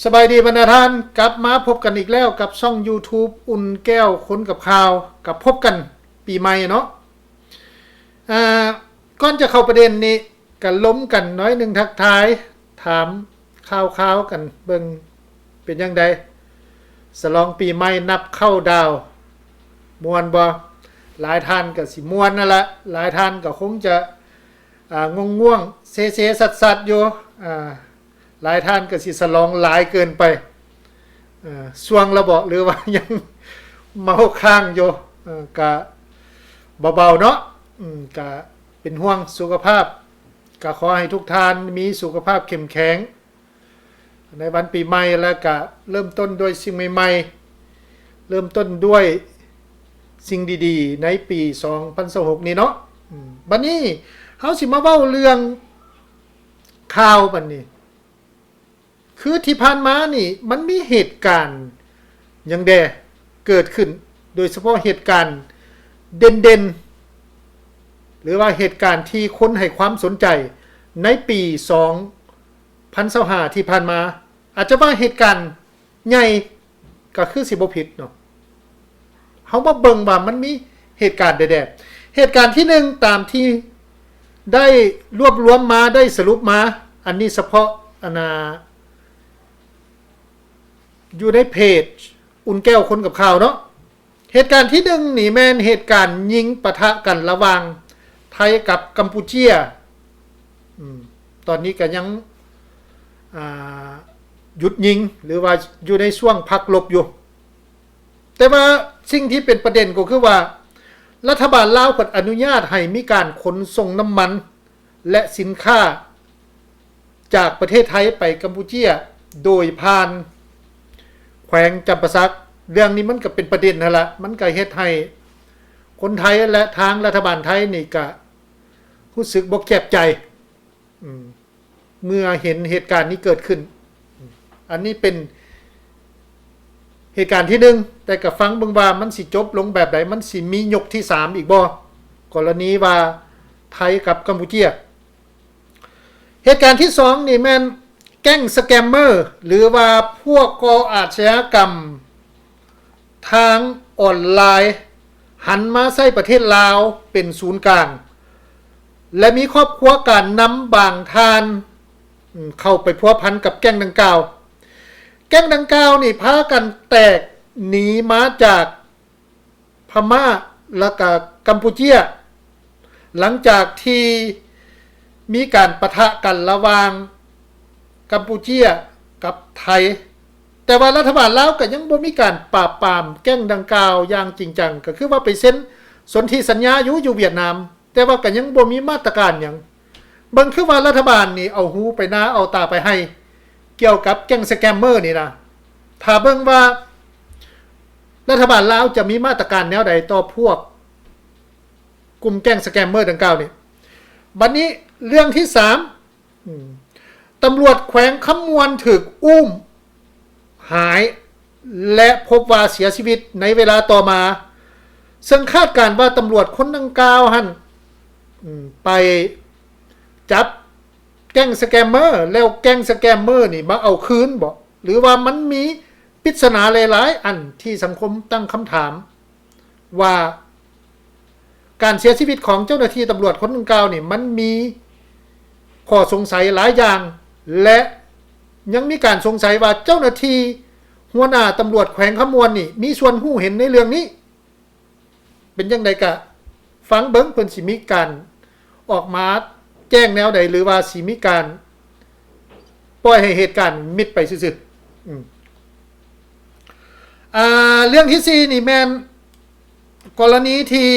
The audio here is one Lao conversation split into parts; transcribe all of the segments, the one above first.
ສະບາຍດີບັນດາທ່ານ, ກັບມາພົບກັນອີກແລ້ວກັບຊ່ອງ YouTube ອຸ່ນແກ້ວຄົນກັບຂ່າວ, ກັບພົບກັນປີໃໝ່ເນາະ. ອາ ກ່ອນຈະເຂົ້າປະເດັນນີ້ ກະລົມກັນໜ້ອຍໜຶ່ງ, ທັກທາຍ ຖາມຂ່າວໆກັນເບິ່ງ ເປັນຈັ່ງໃດ? ສະຫຼອງປີໃໝ່ ນັບເຂົ້າດາວ ມ່ວນບໍ່? ຫຼາຍທ່ານກະຊິມ່ວນນັ້ນລະ, ຫຼາຍທ່ານກະຄົງຈະ ອາ ງ່ວງໆ ເຊໆສັດໆຢູ່ ອາ ຫຼາຍທ່ານກໍຊິສະຫຼອງຫຼາຍເກີນໄປ. ເອີ ສ່ວງລະເບາະ ຫຼືວ່າຍັງເມົາຄ້າງຢູ່? ເອີ ກະເບົາໆເນາະ. ອືມ ກະເປັນຫ່ວງສຸຂະພາບ, ກະຂໍໃຫ້ທຸກທ່ານມີສຸຂະພາບເຂັ້ມແຂງໃນວັນປີໃໝ່ ແລະ ກະເລີ່ມຕົ້ນດ້ວຍສິ່ງໃໝ່ໆ, ເລີ່ມຕົ້ນດ້ວຍສິ່ງດີໆໃນປີສອງພັນຊາວຫົກນີ້ເນາະ. ອືມ ບັດນີ້ເຮົາຊິມາເວົ້າເລື່ອງ ຂ່າວບັດນີ້ ຄືທີ່ຜ່ານມານີ້ ມັນມີເຫດການຫຍັງແດ່ເກີດຂຶ້ນ, ໂດຍສະເພາະເຫດການເດັ່ນໆ ຫຼືວ່າເຫດການທີ່ຄົນໃຫ້ຄວາມສົນໃຈໃນປີສອງພັນຊາວຫ້າທີ່ຜ່ານມາ, ອາດຈະວ່າເຫດການໃຫຍ່ ກໍຄືຊິບໍ່ຜິດເນາະ. ເຮົາມາເບິ່ງວ່າມັນມີເຫດການໃດແດ່. ເຫດການທີໜຶ່ງ ຕາມທີ່ໄດ້ລວບລວມມາ, ໄດ້ສະຫຼຸບມາ, ອັນນີ້ສະເພາະ ອັນນ່າ ຢູ່ໃນເພຈອຸ່ນແກ້ວຄົນກັບຂ່າວເນາະ. ເຫດການທີໜຶ່ງນີ້ແມ່ນເຫດການຍິງປະທະກັນລະຫວ່າງໄທກັບກຳປູເຈຍ. ອືມ ຕອນນີ້ກໍຍັງ ອ່າ ຢຸດຍິງ ຫຼືວ່າຢູ່ໃນຊ່ວງພັກລົບຢູ່. ແຕ່ວ່າສິ່ງທີ່ເປັນປະເດັນກໍຄືວ່າ ລັດຖະບານລາວເພິ່ນອະນຸຍາດໃຫ້ມີການຂົນສົ່ງນ້ຳມັນ ແລະ ສິນຄ້າຈາກປະເທດໄທໄປກຳປູເຈຍ ໂດຍຜ່ານແຂວງຈຳປາສັກ. ເລື່ອງນີ້ມັນກໍເປັນປະເດັນຫັ້ນລະ, ມັນກໍເຮັດໃຫ້ຄົນໄທ ແລະ ທາງລັດຖະບານໄທນີ້ກະຮູ້ສຶກບໍ່ແຈບໃຈ ອືມ ເມື່ອເຫັນເຫດການນີ້ເກີດຂຶ້ນ. ອັນນີ້ເປັນເຫດການທີໜຶ່ງ, ແຕ່ກໍຟັງເບິ່ງວ່າມັນຊິຈົບລົງແບບໃດ, ມັນຊິມີຍົກທີສາມອີກບໍ່? ກໍລະນີວ່າໄທກັບກຳປູເຈຍ. ເຫດການທີສອງນີ້ແມ່ນແກ້ງສະແກມເມີ ຫຼືວ່າພວກກໍ່ອາຊະຍາກຳ ທາງອອນລາຍ ຫັນມາໃຊ້ປະເທດລາວເປັນສູນກາງ ແລະ ມີຄອບຄົວການນຳບາງທ່ານ ເຂົ້າໄປພົວພັນກັບແກ້ງດັ່ງກ່າວ. ແກ້ງດັ່ງກ່າວນີ້ພາກັນແຕກໜີມາຈາກພະມ້າ ແລະ ກະກຳປູເຈຍ ຫຼັງຈາກທີ່ມີການປະທະກັນລະຫວ່າງກຳປູເຈຍກັບໄທ. ແຕ່ວ່າລັດຖະບານລາວກໍຍັງບໍ່ມີການປາບປາມແກ້ງດັ່ງກ່າວຢ່າງຈິງຈັງ, ກໍຄືວ່າໄປເຊັນສົນທິສັນຍາຢູ່ ຢູ່ຫວຽດນາມ, ແຕ່ວ່າກໍຍັງບໍ່ມີມາດຕະການຫຍັງ. ເບິ່ງຄືວ່າລັດຖະບານນີ້ເອົາຫູໄປນາ ເອົາຕາໄປໄຮ່ ກ່ຽວກັບແກ້ງສະແກມເມີນີ້ນະ. ຖ້າເບິ່ງວ່າລັດຖະບານລາວຈະມີມາດຕະການແນວໃດຕໍ່ພວກກຸ່ມແກ້ງສະແກມເມີດັ່ງກ່າວນີ້. ບັດນີ້ເລື່ອງທີສາມ ອືມ ຕຳຫຼວດແຂວງຄຳມ່ວນຖືກອຸ້ມຫາຍ ແລະ ພົບວ່າເສຍຊີວິດໃນເວລາຕໍ່ມາ, ເຊິ່ງຄາດການວ່າຕຳຫຼວດຄົນດັ່ງກ່າວຫັ້ນ ອືມ ໄປຈັບແກ້ງສະແກມເມີ ແລ້ວແກ້ງສະແກມເມີນີ້ມາເອົາຄືນບໍ ຫຼືວ່າມັນມີປິດສະໜາຫຼາຍໆອັນທີ່ສັງຄົມຕັ້ງຄຳຖາມ ວ່າການເສຍຊີວິດຂອງເຈົ້າໜ້າທີ່ຕຳຫຼວດຄົນດັ່ງກ່າວນີ້ ມັນມີຂໍ້ສົງໄສຫຼາຍຢ່າງ ແລະ ຍັງມີການສົງໄສວ່າເຈົ້າໜ້າທີ່ຫົວໜ້າຕຳຫຼວດແຂວງຄຳມ່ວນນີ້ ມີສ່ວນຮູ້ເຫັນໃນເລື່ອງນີ້. ເປັນຈັ່ງໃດກະຟັງເບິ່ງ ເພິ່ນຊິມີການອອກມາແຈ້ງແນວໃດ ຫຼືວ່າຊິມີການປ່ອຍໃຫ້ເຫດການມິດໄປຊື່ໆ. ອືມ ອ່າ ເລື່ອງທີສີ່ນີ້ແມ່ນກໍລະນີທີ່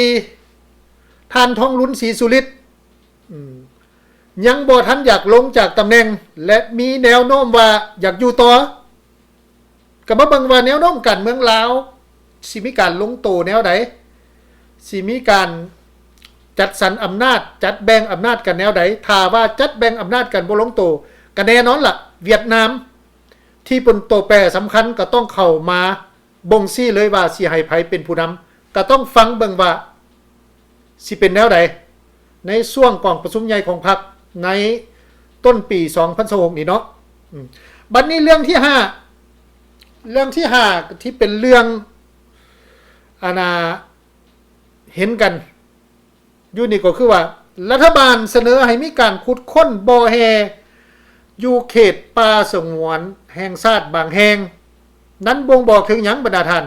ທ່ານ ທອງລຸນ ສີສຸລິດ ອືມ ຍັງບໍ່ທັນຢາກລົງຈາກຕຳແໜ່ງ ແລະ ມີແນວໂນ້ມວ່າຢາກຢູ່ຕໍ່. ກໍມາເບິ່ງວ່າແນວໂນ້ມການເມືອງລາວຊິມີການລົງໂຕແນວໃດ, ຊິມີການຈັດສັນອຳນາດ, ຈັດແບ່ງອຳນາດກັນແນວໃດ. ຖ້າວ່າຈັດແບ່ງອຳນາດກັນບໍ່ລົງໂຕ, ກໍແນ່ນອນລະ, ຫວຽດນາມທີ່ເປັນໂຕແປສຳຄັນກໍຕ້ອງເຂົ້າມາບົ່ງຊີ້ເລີຍວ່າຊິໃຫ້ໃຜເປັນຜູ້ນຳ, ກໍຕ້ອງຟັງເບິ່ງວ່າ ຊິເປັນແນວໃດໃນຊ່ວງກອງປະຊຸມໃຫຍ່ຂອງພັກໃນຕົ້ນປີສອງພັນຊາວຫົກນີ້ເນາະ. ອືມ ບັດນີ້ເລື່ອງທີຫ້າ ເລື່ອງທີຫ້າທີ່ເປັນເລື່ອງ ອັນນ່າ ເຫັນກັນຢູ່ນີ້ກໍຄືວ່າ ລັດຖະບານສະເໜີໃຫ້ມີການຂຸດຄົ້ນບໍ່ແຮ່ຢູ່ເຂດປ່າສະຫງວນແຫ່ງຊາດບາງແຫ່ງ. ນັ້ນບົ່ງບອກເຖິງຫຍັງບັນດາທ່ານ?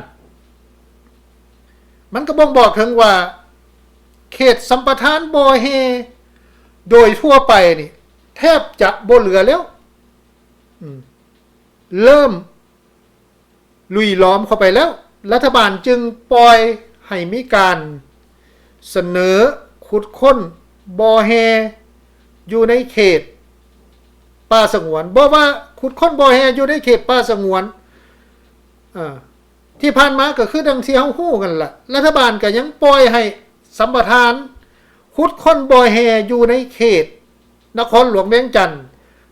ມັນກໍບົ່ງບອກເຖິງວ່າ ເຂດສຳປະທານບໍ່ແຮ່ໂດຍທົ່ວໄປນີ້ ແທບຈະບໍ່ເຫຼືອແລ້ວ ອືມ ເລີ່ມລຸຍລ້ອມເຂົ້າໄປແລ້ວ, ລັດຖະບານຈຶ່ງປ່ອຍໃຫ້ມີການສະເໜີຂຸດຄົ້ນບໍ່ແຮ່ຢູ່ໃນເຂດປ່າສະຫງວນ. ບໍ່ວ່າຂຸດຄົ້ນບໍ່ແຮ່ຢູ່ໃນເຂດປ່າສະຫງວນ ເອີ ທີ່ຜ່ານມາກໍຄືດັ່ງທີ່ເຮົາຮູ້ກັນລະ, ລັດຖະບານກໍຍັງປ່ອຍໃຫ້ສຳປະທານຂຸດຄົ້ນບໍ່ແຮ່ຢູ່ໃນເຂດນະຄອນຫຼວງວຽງຈັນ,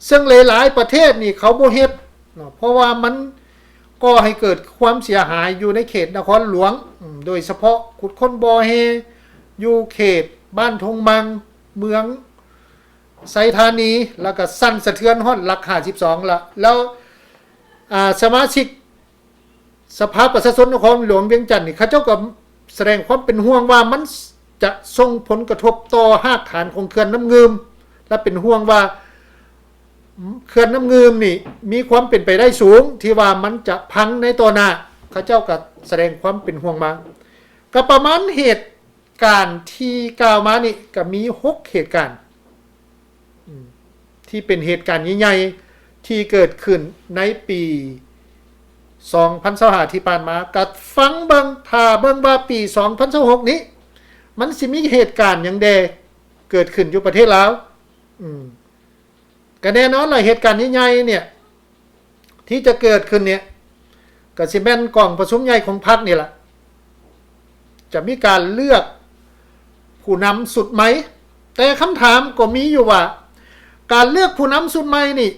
ເຊິ່ງຫຼາຍໆປະເທດນີ້ເຂົາບໍ່ເຮັດເນາະ, ເພາະວ່າມັນກໍ່ໃຫ້ເກີດຄວາມເສຍຫາຍຢູ່ໃນເຂດນະຄອນຫຼວງ, ໂດຍສະເພາະຂຸດຄົ້ນບໍ່ແຮ່ຢູ່ເຂດບ້ານທົ່ງມັງ, ເມືອງໄຊທານີ, ແລ້ວກໍສັ່ນສະເທືອນຮອດຫຼັກຫ້າສິບສອງລະ. ແລ້ວ ອາ ສະມາຊິກ ສະພາປະຊາຊົນນະຄອນຫຼວງວຽງຈັນນີ້ ເຂົາເຈົ້າກໍສະແດງຄວາມເປັນຫ່ວງວ່າມັນຈະສົ່ງຜົນກະທົບຕໍ່ຮາກຖານຂອງເຂື່ອນນ້ຳງື່ມ ແລະ ເປັນຫ່ວງວ່າເຂື່ອນນ້ຳງື່ມນີ້ມີຄວາມເປັນໄປໄດ້ສູງທີ່ວ່າມັນຈະພັງໃນຕໍ່ໜ້າ. ເຂົາເຈົ້າກໍສະແດງຄວາມເປັນຫ່ວງມາ. ກໍປະມານເຫດການທີ່ກ່າວມານີ້ກໍມີຫົກເຫດການ ອືມ ທີ່ເປັນເຫດການໃຫຍ່ໆທີ່ເກີດຂຶ້ນໃນປີສອງພັນຊາວຫ້າທີ່ຜ່ານມາ, ກໍຟັງເບິ່ງ ຖ້າເບິ່ງວ່າປີສອງພັນຊາວຫົກນີ້ ມັນຊິມີເຫດການຫຍັງແດ່ເກີດຂຶ້ນຢູ່ປະເທດລາວ. ອືມ ກໍແນ່ນອນລະ ເຫດການໃຫຍ່ໆເນີ້ຍ ທີ່ຈະເກີດຂຶ້ນເນີ້ຍ ກໍຊິແມ່ນກອງປະຊຸມໃຫຍ່ຂອງພັກນີ້ລະ ຈະມີການເລືອກຜູ້ນຳຊຸດໃໝ່. ແຕ່ຄຳຖາມກໍມີຢູ່ວ່າ ການເລືອກຜູ້ນຳຊຸດໃໝ່ນີ້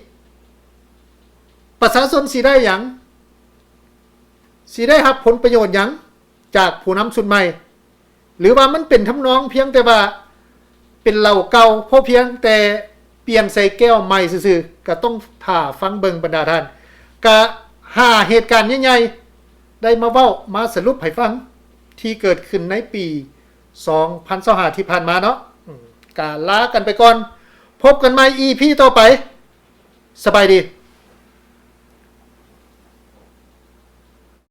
ປະຊາຊົນຊິໄດ້ຫຍັງ? ຊິໄດ້ຮັບຜົນປະໂຫຍດຫຍັງຈາກຜູ້ນຳຊຸດໃໝ່? ຫຼືວ່າມັນເປັນທຳນອງພຽງແຕ່ວ່າເປັນເຫຼົ້າເກົ່າ ພໍພຽງແຕ່ປ່ຽນໃສ່ແກ້ວໃໝ່ຊື່ໆ? ກໍຕ້ອງຖ້າຟັງເບິ່ງບັນດາທ່ານ. ກະຫ້າເຫດການໃຫຍ່ໆ ໄດ້ມາເວົ້າມາສະຫຼຸບໃຫ້ຟັງ ທີ່ເກີດຂຶ້ນໃນປີສອງພັນຊາວຫ້າທີ່ຜ່ານມາເນາະ. ອືມ ກະລາກັນໄປກ່ອນ, ພົບກັນໃໝ່ ອີພີ ຕໍ່ໄປ. ສະບາຍດີ.